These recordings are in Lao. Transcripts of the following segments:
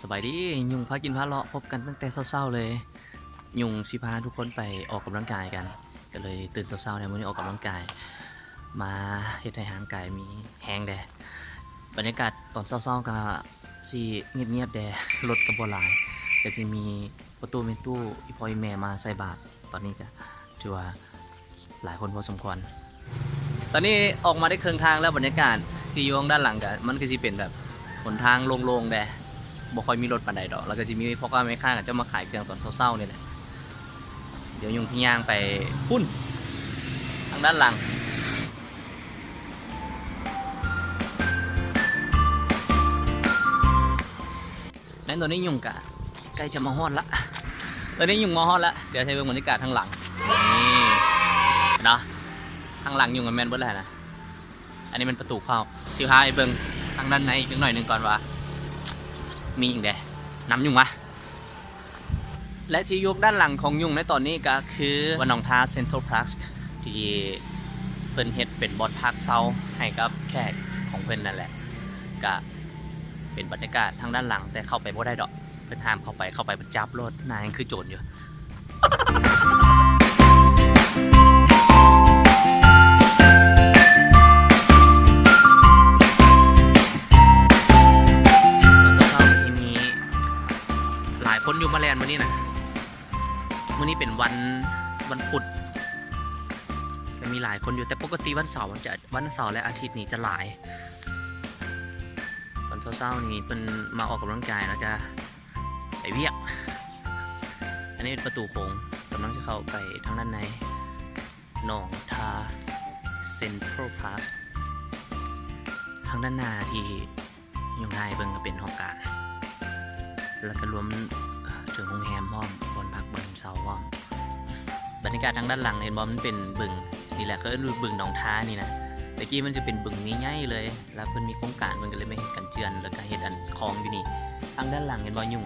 ສະບາຍດີ ຍຸງພາກິນພາເລາະ ພົບກັນຕັ້ງແຕ່ເຊົ້າໆເລີຍ. ຍຸງຊິພາທຸກຄົນໄປອອກກຳລັງກາຍກັນ ກໍເລີຍຕື່ນເຊົ້າໆໃນມື້ນີ້ອອກກຳລັງກາຍ ມາເຮັດໃຫ້ຮ່າງກາຍມີແຮງແດ່. ບັນຍາກາດຕອນເຊົ້າໆກໍຊິງຽບໆແດ່ ລົດກໍບໍ່ຫຼາຍ ກໍຊິມີພໍ່ຕູ້ແມ່ຕູ້ ອີ່ພໍ່ອີ່ແມ່ມາໃສ່ບາດ. ຕອນນີ້ກໍຖືວ່າຫຼາຍຄົນພໍສົມຄວນ. ຕອນນີ້ອອກມາໄດ້ເຄິ່ງທາງແລ້ວ ບັນຍາກາດທີ່ຢູ່ທາງດ້ານຫຼັງກໍ ມັນກໍຊິເປັນແບບຫົນທາງໂລ່ງໆແດ່ ບໍ່ຄ່ອຍມີລົດປານໃດດອກ ແລ້ວກໍຊິມີພໍ່ຄ້າແມ່ຄ້າເຂົາເຈົ້າມາຂາຍເຄື່ອງຕອນເຊົ້າໆນີ້ແຫຼະ. ດຽວຍຸງຊິຍ່າງໄປພຸ້ນ ທາງດ້ານຫຼັງ. ແມ່ນ ຕອນນີ້ຍຸງກະໃກ້ຈະມາຮອດລະ ຕອນນີ້ຍຸງມາຮອດລະ ດຽວໃຫ້ເບິ່ງບັນຍາກາດທາງຫຼັງ ນີ້ເນາະ ທາງຫຼັງຍຸງກໍແມ່ນເບິດແລ້ວນະ. ອັນນີ້ແມ່ນປະຕູເຂົ້າ ຊິພາໄປເບິ່ງທາງດ້ານໃນອີກຈັກໜ້ອຍໜຶ່ງກ່ອນວ່າມີຫຍັງແດ່ ນຳຍຸງມາ. ແລະທີ່ຢູ່ດ້ານຫຼັງຂອງຍຸງໃນຕອນນີ້ກໍຄືວັດໜອງທາ Central Park ທີ່ເພິ່ນເຮັດເປັນບ່ອນພັກເຊົາໃຫ້ກັບແຂກຂອງເພິ່ນນັ້ນແຫຼະ. ກະເປັນບັນຍາກາດທາງດ້ານຫຼັງ ແຕ່ເຂົ້າໄປບໍ່ໄດ້ດອກ ເພິ່ນຫ້າມເຂົ້າໄປ ເຂົ້າໄປເພິ່ນຈັບໂລດ ໜ້າຍັງຄືໂຈນຢູ່. ຕອນເຊົ້າໆກໍຊິມີຫຼາຍຄົນຢູ່ມາແລ່ນມື້ນີ້ນະ. ມື້ນີ້ເປັນວັນ ວັນພຸດ ກໍມີຫຼາຍຄົນຢູ່ ແຕ່ປົກກະຕິວັນເສົາມັນຈະ ວັນເສົາ ແລະ ອາທິດນີ້ຈະຫຼາຍ. ຕອນເຊົ້າໆນີ້ເພິ່ນມາອອກກຳລັງກາຍ ແລ້ວກະໄປວຽກ. ອັນນີ້ເປັນປະຕູໂຂງ ກຳລັງຈະເຂົ້າໄປທາງດ້ານໃນ ໜອງທາ Central Park. ທາງດ້ານໜ້າທີ່ ຍັງຖ່າຍເບິ່ງກໍເປັນຫ້ອງການ ແລ້ວກໍລວມເຖິງໂຮງແຮມພ້ອມ ບ່ອນພັກບ່ອນເຊົາພ້ອມ. ບັນຍາກາດທາງດ້ານຫຼັງເຫັນບໍ່ ມັນເປັນບຶງ ນີ້ແຫຼະ ເຂົາເອີ້ນວ່າບຶງໜອງທານີ້ນະ. ແຕ່ກີ້ມັນຈະເປັນບຶງໃຫຍ່ໆເລີຍ ແລ້ວເພິ່ນມີໂຄງການ ເພິ່ນກໍເລີຍມາເຮັດກັນເຈື່ອນ ແລ້ວກໍເຮັດອັນຄອງຢູ່ນີ້. ທາງດ້ານຫຼັງເຫັນບໍ່ ຍຸງ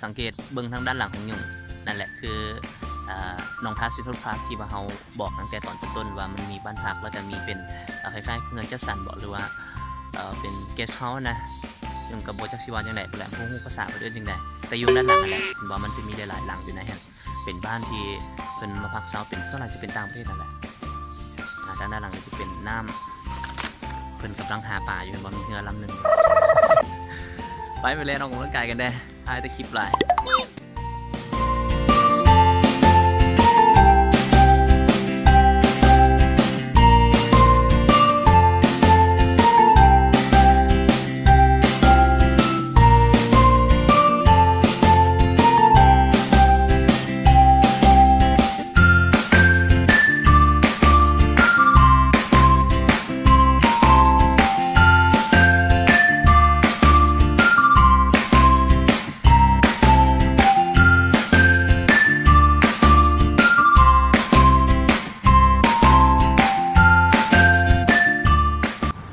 ສັງເກດເບິ່ງທາງດ້ານຫຼັງຂອງຍຸງ ນັ້ນແຫຼະຄື ເອ່ອ ໜອງທາ Central Park ທີ່ວ່າເຮົາ ບອກຕັ້ງແຕ່ຕອນຕົ້ນໆວ່າມັນມີບ້ານພັກ ແລ້ວກໍມີເປັນ ເອ່ອ ຄ້າຍໆເຮືອນຈັດສັນເບາະ ຫຼືວ່າ ເອ່ອ ເປັນ guest house ນະ. ຍັງກໍບໍ່ຈັກຊິວ່າຈັ່ງໃດພຸ້ນແຫຼະ ບໍ່ຮູ້ພາສາເພິ່ນເອີ້ນຈັ່ງໃດ ແຕ່ຢູ່ດ້ານຫຼັງຫັ້ນແຫຼະ ເຫັນບໍ່ ມັນຈະມີຫຼາຍໆຫຼັງຢູ່ໃນຫັ້ນ ເປັນບ້ານທີ່ເພິ່ນມາພັກເຊົາ ເປັນ ສ່ວນຫຼາຍຈະເປັນຕ່າງປະເທດຫັ້ນແຫຼະ. ອາ ດ້ານ ດ້ານຫຼັງນີ້ຈະເປັນນ້ຳ ເພິ່ນກຳລັງຫາປາຢູ່ ເຫັນບໍ່ ມີເຮືອລຳໜຶ່ງ. ໄປ ໄປແລ່ນອອກກຳລັງກາຍກັນແດ່ ຖ່າຍແຕ່ຄລິບຫຼາຍ.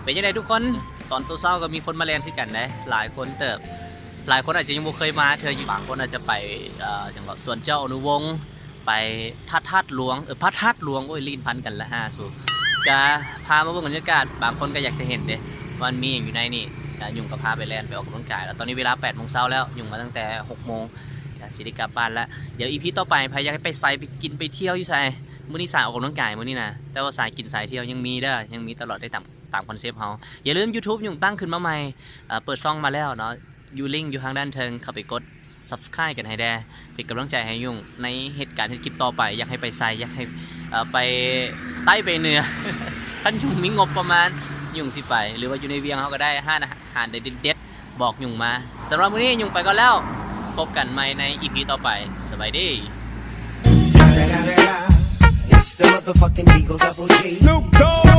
ເປັນຈັ່ງໃດທຸກຄົນ? ຕອນເຊົ້າໆກໍມີຄົນມາແລ່ນຄືກັນເດ້ ຫຼາຍຄົນເຕີບ. ຫຼາຍຄົນອາດຈະຍັງບໍ່ເຄີຍມາເທື່ອຢູ່ ບາງຄົນອາດຈະໄປ ເອ່ອ ຫຍັງເກາະ ສວນເຈົ້າອະນຸວົງ ໄປພະທາດຫຼວງ ເອີ ພະທາດຫຼວງ ໂອ້ຍ ລີ້ນພັນກັນລະຫ້າສູ ກະພາມາເບິ່ງບັນຍາກາດ. ບາງຄົນກໍຢາກຈະເຫັນເດ້ ວ່າມັນມີຫຍັງຢູ່ໃນນີ້. ກະຍຸງກໍພາໄປແລ່ນ ໄປອອກກຳລັງກາຍແລ້ວ. ຕອນນີ້ເວລາແປດໂມງເຊົ້າແລ້ວ ຍຸງມາຕັ້ງແຕ່ຫົກໂມງ ກະຊິໄດ້ກັບບ້ານລະ. ດຽວອີພີຕໍ່ໄປ ໃຜຢາກໃຫ້ໄປໃສ ໄປກິນໄປທ່ຽວຢູ່ໃສ ມື້ນີ້ສາຍອອກກຳລັງກາຍມື້ນີ້ນະ ແຕ່ວ່າສາຍກິນສາຍທ່ຽວຍັງມີເດີ ຍັງມີຕະຫຼອດ ໄດ້ຕາມ ຕາມຄອນເຊັບເຮົາ. ຢ່າລືມ YouTube ຍຸງຕັ້ງຂຶ້ນມາໃໝ່ ເອ່ອ ເປີດຊ່ອງມາແລ້ວເນາະ ຢູ່ link ຢູ່ທາງດ້ານເທິງ ເຂົ້າໄປກົດ Subscribe ກັນໃຫ້ແດ່ ເປັນກຳລັງໃຈໃຫ້ຍຸງໃນເຮັດການເຮັດຄລິບຕໍ່ໄປ. ຢາກໃຫ້ໄປໃສ ຢາກໃຫ້ ເອ່ອ ໄປໃຕ້ໄປເໜືອ ຄັນຍຸງມີງົບປະມານ ຍຸງຊິໄປ ຫຼືວ່າຢູ່ໃນວຽງເຮົາກໍໄດ້ ຮ້ານອາຫານໃດເດັດໆ ບອກຍຸງມາ. ສຳລັບມື້ນີ້ຍຸງໄປກ່ອນແລ້ວ ພົບກັນໃໝ່ໃນອີພີຕໍ່ໄປ. ສະບາຍດີ. It's the motherfucking Eagle Double G. Snoop Dogg.